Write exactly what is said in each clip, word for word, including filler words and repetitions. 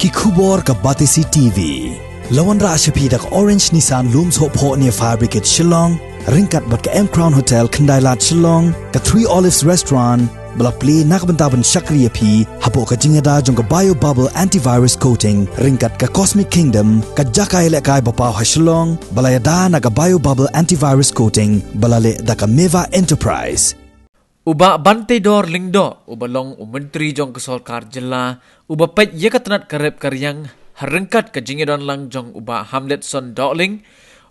Ki khubor ka Batesi T V. La wanrah sha phi da ka Orange Nissan Lum Sohphoh near Fire Brigade Shillong, ryngkat bad ka M Crown Hotel Khyndailad Shillong, ka Three Olives Restaurant, ba la plie na ka bynta ban shakri ïa phi hapoh ka jingïada jong ka Bio Bubble Antivirus Coating, ryngkat ka Cosmic Kingdom, ka jaka ïalehkai ba paw ha Shillong, ba la ïada na ka Bio Bubble Antivirus Coating, ba la leh da ka Meva Enterprise. U Bah Banteidor Lyngdoh, uba long u Myntri jong ka Sorkar Jylla, uba peit ïa ka tnat ka rep ka riang, ha ryngkat ka jingïadon lang jong u Bah Hamletson Dohling,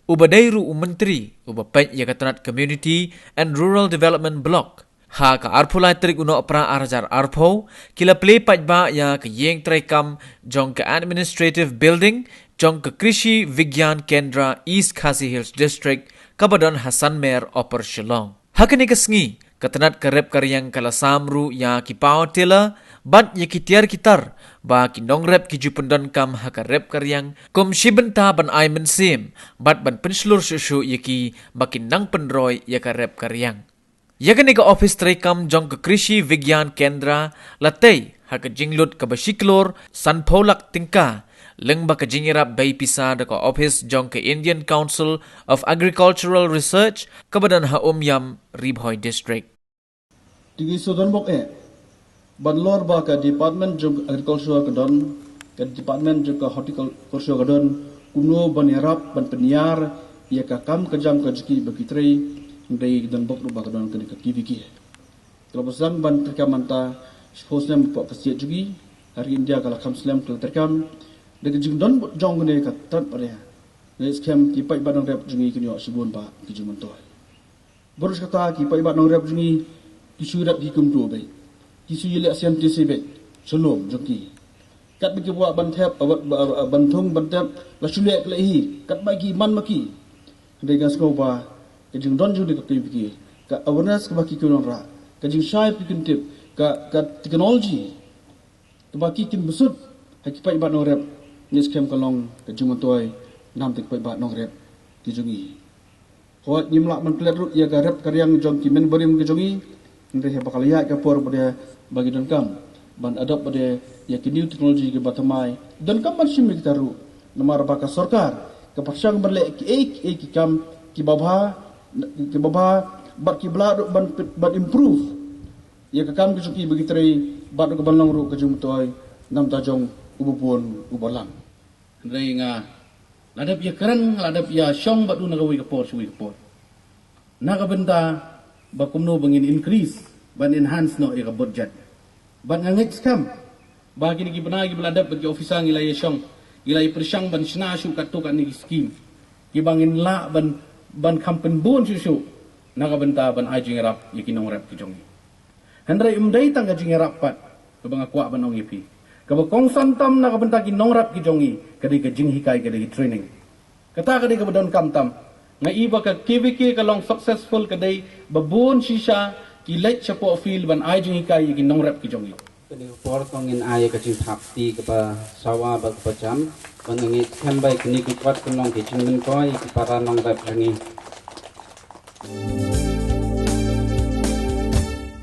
uba dei ruh u Myntri, uba peit ïa ka tnat Community and Rural Development Block. Ha ka arphew lai tarik u Nohprah ar hajar arphew, ki la plie paidbah ïa ka ïing treikam jong ka Administrative Building, jong ka Krishi Vigyan Kendra East Khasi Hills District, kaba don ha Sanmer, Upper Shillong. Ha kane ka sngi, ka tnat ka rep ka riang ka la sam ruh ïa ki power tiller, bad ïa ki tiar ki tar, ba ki nongrep ki ju pyndonkam ha ka rep ka riang, kum shi bynta ban ai mynsiem, bad ban pynshlur shuh shuh ïa ki, ba kin nang pynroi ïa ka rep ka riang. Ïa kane ka ophis treikam jong ka Krishi Vigyan Kendra, la tei, ha ka jinglut kaba shi klur, sanphew lak tyngka, lyngba ka jingïarap bei pisa da ka ophis jong ka Indian Council of Agricultural Research, kaba don ha Umiam, Ri Bhoi District. Tiki so don bok eh, ban lor ba ka Department jong Agriculture ka don, ka Department jong ka Horticulture ka don, kumno ban ïarap, ban pynïar, ïa ka kam ka jam ka jong ki ba ki trei, hynrei don bok ruh ba ka don kane ka K V K. Ka la ba sdang ban treikam mynta, shiphew snem hapoh ka state jong ngi, ha ri India ka la kham slem ka la treikam, da ka jingdon jong kane ka tnat ba ria. Ngi skhem ki paidbah nongrep jong ngi kin ïoh shibun bah ki jingmyntoi. Baroh shi katta ki paidbah nongrep jong ngi, ki shu rep ki kumto beit. Ki shu ïaleh sian tisi beit, sha lum jong ki. Katba ki kwah ban thep, ban, ban, ban thung, ban thep, la shu leh ki la hi, katba ki man ma ki. Hynrei nga sngew ba, ka jingdon jong kane ka K V K, ka awareness kaba ki kyndon rah, ka jingshai ba ki kyntip, ka, ka technology, kaba ki kin bsut, ha ki paidbah nongrep, ngi skhem ka long, ka jingmyntoi, nam te ki paidbah nongrep, ki jong ngi. Hooid ngim lah ban klet ruh ïa ka rep ka riang jong ki mynbarim ki jong ngi, hynrei haba ka la ïaid ka por ba dei ba ngi donkam ban adopt ba dei ïa ki new technology kiba thymmai, donkam ban shim ïa kita ruh. Namar ba ka sorkar ka pyrshang ban leh kiei kiei ki kam kiba bha, kiba bha, bad kiba lah ruh ban, ban improve ïa ka kam ka jong ki ba ki trei, bad ruh ka ban long ruh ka jingmyntoi namar jong uba bun uba lang. Hynrei nga la dep ïa kren, la dep ïa shong bad u na kawei ka por sha kawei ka por, na ka bynta ba kumno ba ngin increase, ban enhance noh ïa ka budget. Bad nga ngeit skhem ba kine ki bnai kiba la dep, ba ki officer ngi la ïa shong, ngi la ïa pyrshang ban shna shuh katto katne ki skim kiba ngin lah ban, ban kham pynbun shuh shuh na ka bynta ban ai jingïarap ïa ki nongrep ki jong ngi. Hynrei ym dei tang ka jingïarap pat kaba nga kwah ban ong ïa phi. Kaba kongsan tam na ka bynta ki nongrep ki jong ngi, ka dei ka jinghikai, ka dei ka training. Kata ka dei kaba donkam tam. Nga i ba ka K V K ka long successful, ka dei ba bun shisha ki leit shapoh field ban ai jinghikai ïa ki nongrep ki jong ngi. Kane ka por to ngin ai ka jingthap kti kaba sawa bad kaba jam. Bad nga ngeit skhem ba kine ki kot kan long ki jingmyntoi ïa ki para nongrep jong ngi.